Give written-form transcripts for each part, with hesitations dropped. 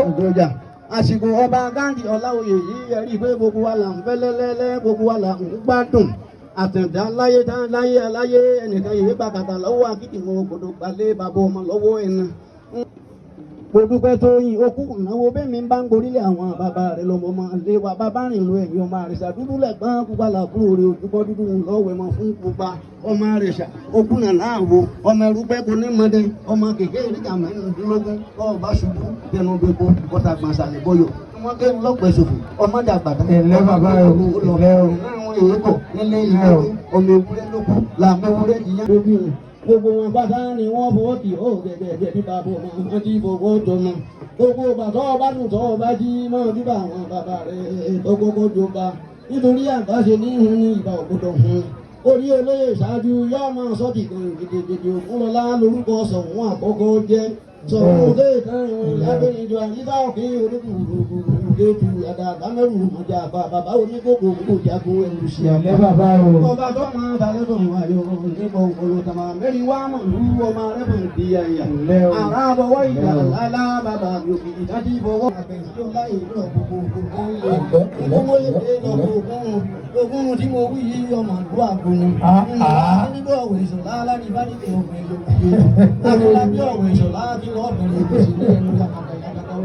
Ògbójà àsìkò ọba Ghandi Ọláoyè yìí, ẹ rí i pé gbogbo wa là ń fẹ́ lẹ́lẹ́lẹ́, gbogbo wa là ń gbádùn àtẹ̀dá láyé tá láyé láyé. Ẹnìkan yìí gbà kàtà lọ́wọ́ akíndìmọ̀ ògbòdò gbalẹ̀ bàbá ọmọ lọ́wọ́ ẹni. Mo dúpẹ́ tó yin okú ìnáwó bẹ́ẹ̀ mi bá ń gorílẹ̀ àwọn bàbá rẹ̀ lọ́mọ ọmọ lé wa bàbá rìn lọ ẹ̀yìn ọmọ àrẹ̀sà dúdú lẹ̀gbọ́n pupa làbúrò rẹ̀ ojúbọ dúdú lọ́wọ́ ẹ̀mọ fún pupa ọmọ àrẹ̀sà ogún náà láàwọ̀ ọmọ ẹrú pẹ́ kò ní mọ́dẹ ọmọ kékeré ìrìkà mẹ́rìndínlógún ọba ṣubú tẹnu gbogbo ọ̀tà gbọ̀nsàlẹ̀ bọ́yọ̀ wọ́n ké lọ́pẹ́ ṣòfò ọmọdé àgbàdo. Ẹ̀lẹ́ bàbá o, ẹ̀lẹ́ o. Àwọn èèkọ̀ nílé ìlú ọmọ ewúrẹ́ ló kú làmú ewúrẹ́ jìyà gbogbo wọn pátá ni wọ́n fọwọ́ tì ó gẹ́gẹ́ bí bàbá ọmọ wọn ti fọwọ́ tọmọ. Gbogbo bàtọ́ ọba dùn tọ́ ọba jí máa dúbà àwọn bàbá rẹ̀ tó kọ́kọ́ jọba, nítorí àgbàṣe ní ìhun ní ìbá ògbódò hun orí olóyè ṣáájú yóò máa sọ tìkan gidigidi. Ògúnlọlá lórúkọ Ṣọ̀ún àkọ́kọ́ jẹ́ Ṣọ̀ún kéèkan ìwọ̀n lábẹ́rẹ́jọ àyíká òkè olókùrùkùrù kéètù àdàbà mẹ́rù mọ̀jà bàbá oníkókò kò jagun ẹrù sí Ẹ̀lẹ́ bàbá o. Ọba tó máa balẹ̀ tó ń wáyọ̀ nípa òkòlò tàmà mẹ́rin wá mọ̀ lú ọmọ rẹ̀ mọ̀ bí ẹ̀yà. Ẹ̀lẹ́ o. Àrà bọ̀wọ́ ìjà lálá bàbá mi òkè ìdájí bọ̀wọ́. Àgbẹ̀sí ọlá ìlú ọ̀gbọ̀gbọ̀ ogun tí mo wí yìí ọmọ ìlú àgbọ̀nù. Nígbà ọ̀wẹ̀ ìṣọ̀lá alárí bá nílé ọ̀gbìn ìlú. Akílábí ọ̀wẹ̀ ìṣọ̀lá kí lọ́ọ̀ bẹ̀rẹ̀ ìgbésí ní ẹnu yàtọ̀ yàtọ̀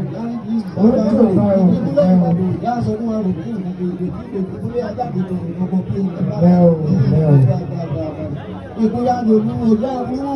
ìbúlẹ̀ ìbàdàn ìyá sọ fún àrùn ní ìgbèkúlé ajáde tó ń gbogbo bí Ẹ̀lẹ́ o, ẹ̀lẹ́ o. ìkúyà lòlú ojú àbúrò.